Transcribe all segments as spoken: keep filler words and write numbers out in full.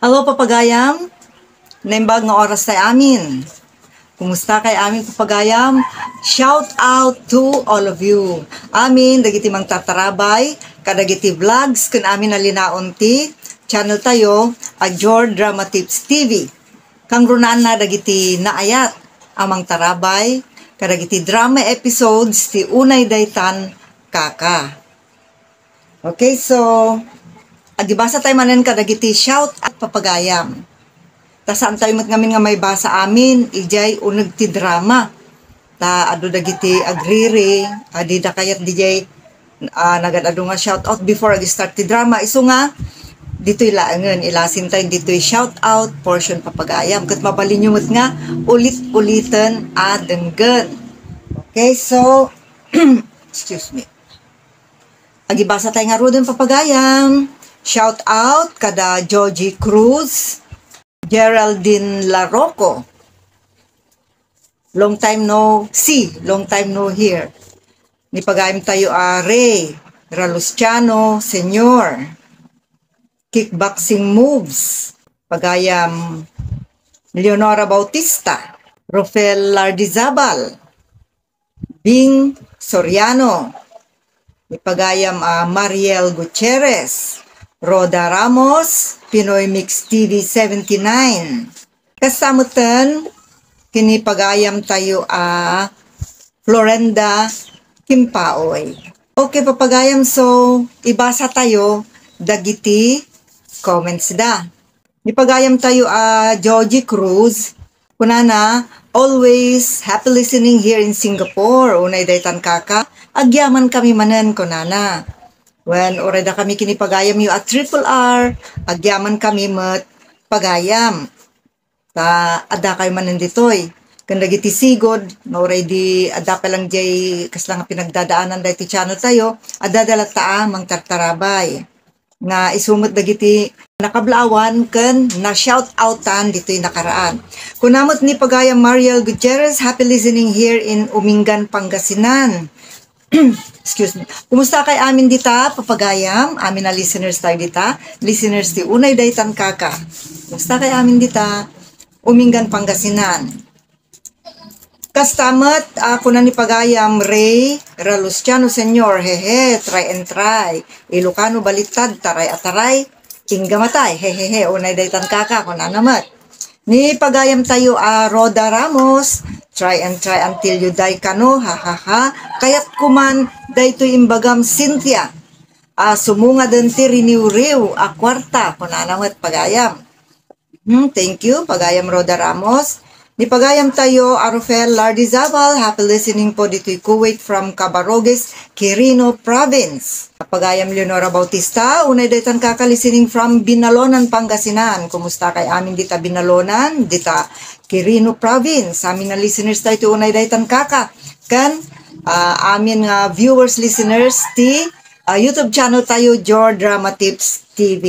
Hello, papagayam. Naimbag nga oras tay amin. Kumusta kay amin, papagayam? Shout out to all of you. Amin, dagiti mangtatarabay, kadagiti vlogs, ken amin a linaon ti channel tayo, a Jor Drama Tips T V. Kangrunaanna dagiti naayat a mangtarabay, kadagiti drama episodes ti Unay Daytan Kaka. Okay, so, agibasa tayo manen kadagiti shout out, papagayam. Ta saan tayo met ngamin nga maibasa amin, ijay uneg ti drama. Ta adu dagiti agriri, a dida kayat dijay, ah, nagad-adu nga shout out before ag-start ti drama. Isu nga, ditoy laengen, ilasin tayo ditoy shout out portion, papagayam. Ket mabalinyo met nga, ulit-uliten a denggen. Okay, so, excuse me. Agibasa tayo ngaruden, papagayam. Shout out kada Joji Cruz, Geraldine Larocco. Long time no see, long time no hear. Ni pagayam tayo a Ray Ralustiano Senior. Kickboxing moves. Pagayam Leonora Bautista, Rofel Lardizabal, Bing Soriano, ipagayam a Mariel Gutierrez, Rhoda Ramos, Pinoy Mix T V seventy-nine. Kasta metten, kinipagayam tayo a Florenda Kimpaoy. Okay, papagayam, so, ibasa tayo dagiti comments da. Ni pagayam tayo a Joji Cruz, kunana, "Always happy listening here in Singapore. Unay daytan kaka, agyaman kami manen," kunana. Wen, uray da kami kinipagayam yo a triple R, agyaman kami met pagayam. Ta, adda kayo manen ditoy. Ken dagiti sigud, no, uray di adda pa lang jay kasla nga pinagdadaanan daytoy channel tayo, adda da latta a mangtartarabay. Nga isu met dagiti nakablaawan ken na-shout outan ditoy nakaraan. Kuna met ni pagayam Mariel Gutierrez, "Happy listening here in Umingan, Pangasinan." Excuse me. Kumusta kay amin dita, papagayam? Amin a listeners tayo dita. Listeners ti Unay Daytan Kaka. Kumusta kay amin dita? Umingan, Pangasinan. Kasta met, ah, kuna ni pagayam Ray Ralustiano Senior, hehe, try and try. Ilocano baliktad, taray a taray, ingga matay, hehehe, unay daytan kaka, kunana met. Ni pagayam tayo a Rhoda Ramos, "Try and try until you die kano, ha, ha, ha." Kayat kuman daytoy imbagam, Cynthia. A, sumungaden ti riniwriw a kuarta, kunana met pagayam. Hmm, thank you, pagayam Rhoda Ramos. Ni pagayam tayo, Arufel Lardizabal, happy listening po ditoy Kuwait from Cabarogis, Quirino Province. Pagayam Leonora Bautista, unay daytan kaka listening from Binalonan, Pangasinan. Kumusta kay amin dita Binalonan, dita Quirino Province? Amin a listeners tayo ti unay daytan kaka. Ken, ah, amin nga viewers, listeners ti, ah, YouTube channel tayo, Jor Drama Tips T V.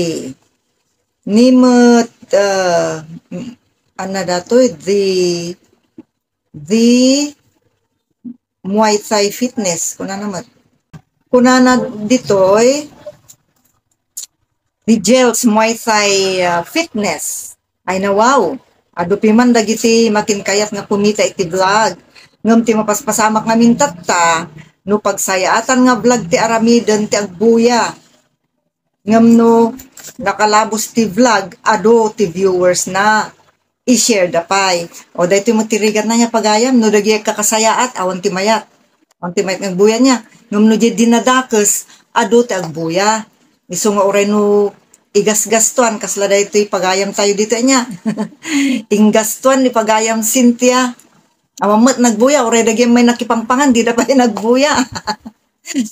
Ni met, ah, mm, ano datoy, the, the Muay Thai Fitness, kunana met. Kunana ditoy, the Gels Muay Thai, ah, Fitness. Ay na, wow. Adu piman dagiti makinkayat nga kumita iti vlog. Ngem ti mapaspasamak ngamin tatta, no pagsayaatan nga vlog ti aramiden ti agbuya. Ngem no nakalabos ti vlog, adu ti viewers na. I-share da pay. O, daytoy met ti rigat na niya pagayam, no dagiti agkakasayaat, awan ti mayat. Awan ti mayat nga agbuya niya. Ngem no di dinadakes, adu ti agbuya. Isu nga uray no igasgastuan, kasla daytoy pagayam tayo dito niya. Inggastuan ni pagayam Cynthia. Awan met nagbuya, uray dagiti may nakipangpangan, di da pay nagbuya.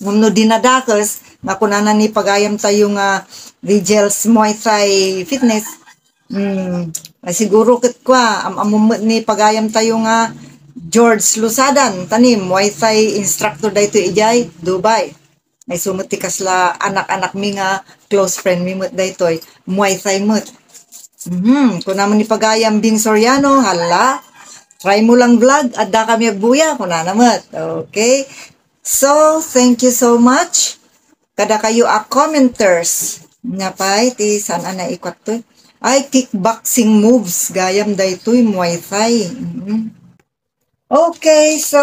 Ngem no dinadakes, nga kunana ni pagayam tayo nga Vigil's Muay Thai Fitness, mm, ay siguro ket kua, am-, ammom met ni pagayam tayo nga George Lusadan, ta ni Muay Thai instructor daytoy idiay Dubai. Ay isu met ti kasla anak-anak mi nga close friend mi met daytoy, Muay Thai met. Mhm, kunana ni pagayam Bing Soriano, "Hala, try mo lang vlog, adda kami agbuya," kunana met. Okay. So, thank you so much. Kada kayo a commenters. Nga pay, ti saan a naikuat to? Ay, kickboxing moves. Gayam daytoy, Muay Thai. Mm. Okay, so,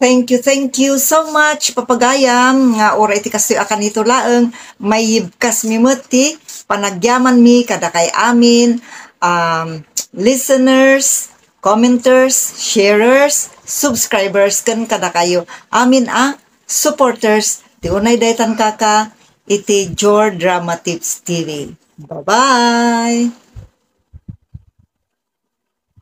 thank you, thank you so much, papagayam, nga uray iti kastoy a kanito laeng, maibkasmi met ti panagyamanmi kadakay amin, um, listeners, commenters, sharers, subscribers, ken kadakayo amin a supporters ti unay daytan kaka iti Jor Drama Tips T V. Bye-bye!